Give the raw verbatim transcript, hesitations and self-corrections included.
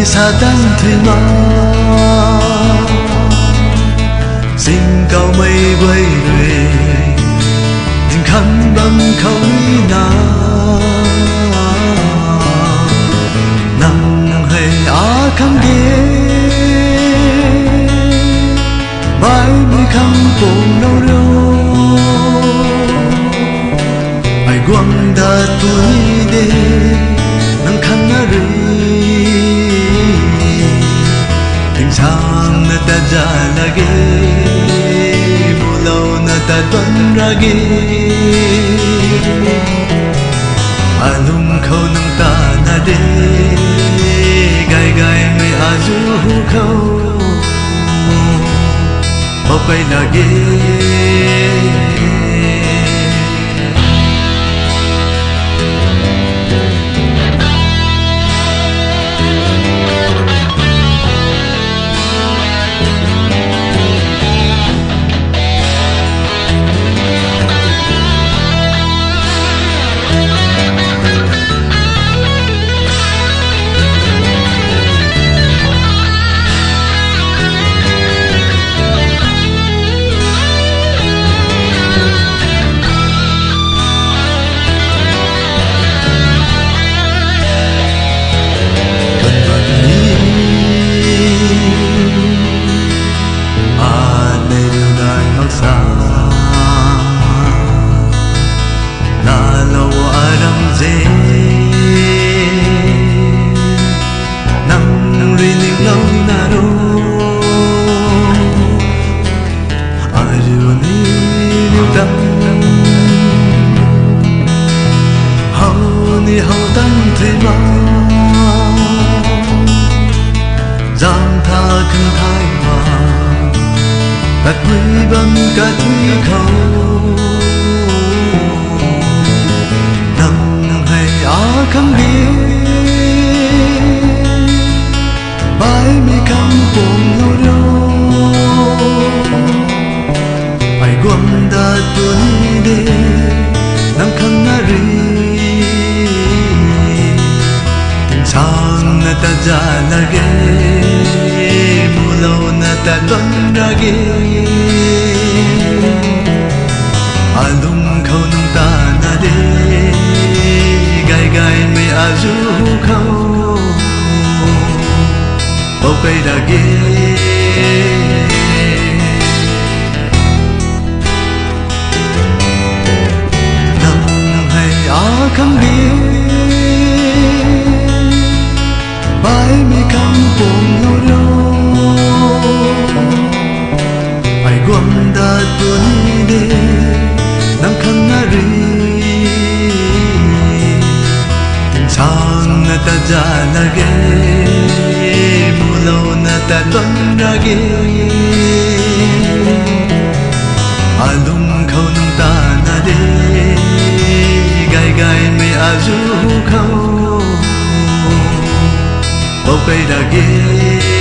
Satan thuy ma, singkawmei guay rui, dinkhang bam khou rui na, nang hei akhang ge, baihmei khang pung lou rio. Ai guang dat tu ni de, nang khang na rui, tingsaeng na tat za lage, mulouna tat bam ra ge. Alung khou nang ta na de, gay gaymei azu hu khou, bou key lage. Laalou aram ze, nang rui ninglou na ro, ariu ni riu tam, how ni how tan the ma, zam tha khang thay ma, tat pui bam kathui khou, nang hei akhang ge, baihmei khang pung lou rio. Ai guang dat tu ni de, nang khang na rui, tingsaeng na tat za lage, mulouna tat bam ra ge. Alung khou nang ta na de, gay gaymei azu khou, bou key lage. Nang hei akhang ge, baihmei khang pung lou rio. Ai guang dat tu ni de, nang khang na rui, tingsaeng na tat za lage, mulouna tat bam ra ge. Alung khou nang ta na de, gay gaymei azu khou, bou key lage.